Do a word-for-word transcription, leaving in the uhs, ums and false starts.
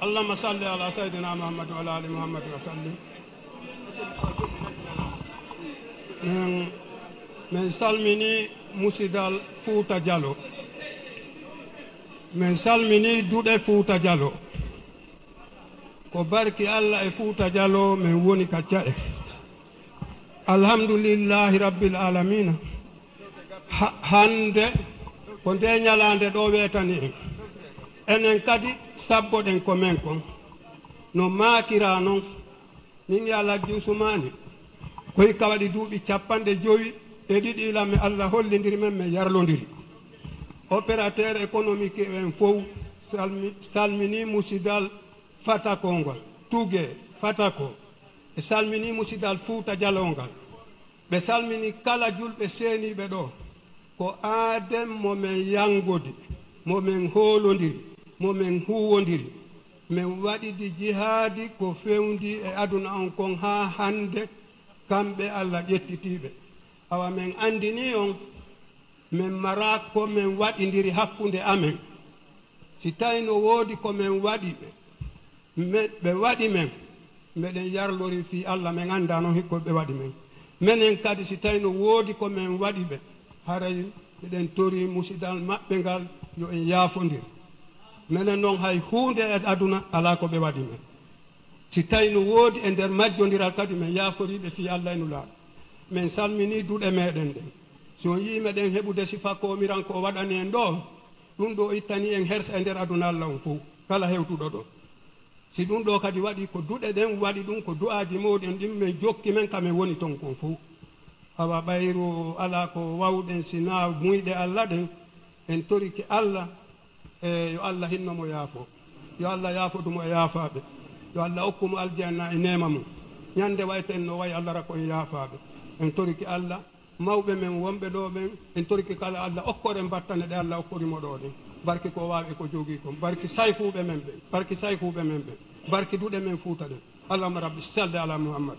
Allahumma salli ala sayyidina Muhammad wa ala ali Muhammad wa sallim. Min, min salmini musidal Fuuta Jalo. Min salmini duɗe Fuuta Jalo. Ko barki Allah e Fuuta Jalo min woni ka ca'e. Alhamdulillahi Rabbil Alamina. Ha-, hannde ko nde ñalaande ɗo weetani en. Enen kadi sabboɗen ko men kon. No maakira non, min e Alhaji Usmaani, ko hikka waɗi duuɓi capanɗe jowi e ɗiɗi ila mi Allah hollindiri men, men yarlondiri. Opérateur économique en fow salmi-, salmini musidal Fatako ngal, Tuge, Fatako. E salmini musidal Fuuta Jalo ngal. Ɓe salmini kala julɓe seeniiɓe ɗo. Ko aaden mo men yanngodi, mo men hoolondiri, mo men huuwondiri. Men waɗidi jihaadi ko fewndi e aduna on kon haa hannde, kamɓe Allah ƴettitiiɓe. Awa men anndini on, men maraa ko men waɗindiri hakkunde amen. Si tawi no woodi ko men waɗi ɓe, me-, ɓe waɗi men, meɗen yarlori fii Allah, men anndaa non hikko ɓe waɗi men. Menen kadi, si tawi no woodi ko men waɗi ɓe, haray miɗen tori musidal maɓɓe ngal, yo en yaafondir. Menen non, hay huunde e aduna alaa ko ɓe waɗi men. Si tawi no woodi e nder majjondiral kadi, men yaaforii ɓe fii Allah e Nulaaɗo. Men salminii duɗe meɗen ɗen. Si on yi'ii meɗen heɓude sifa koomiran ko o waɗani en ɗoo, ɗun ɗoo ittanii en hersa e nder aduna Allah on fow, kala hewtuɗo ɗoo. Si ɗun ɗoo kadi waɗii, ko duɗe ɗen waɗi ɗun, ko du'aaji mawɗi en ɗin men jokki men ka men woni ton kon fow. Awa ɓayru alaa ko wawɗen si naa muyɗe Allah ɗen, en torike Allah, e yo Allah hinno mo yaafo. Yo Allah yaafodu mo e yaafaaɓe. Yo Allah okku mo aljanna e neema mum. Ñande wayten no wayi Allah rako en yaafaaɓe. En torike Allah, mawɓe men wonɓe ɗoo ɓen, en torike kala Allah okkore battane ɗe Allah okkori mo ɗoo ɗen. Barki ko waawi e ko jogii kon. Barki saykuuɓe men ɓen. Barki saykuuɓe men ɓen. Barki duɗe men Fuuta ɗen. Allahumma rabbi salli ala Muhammad.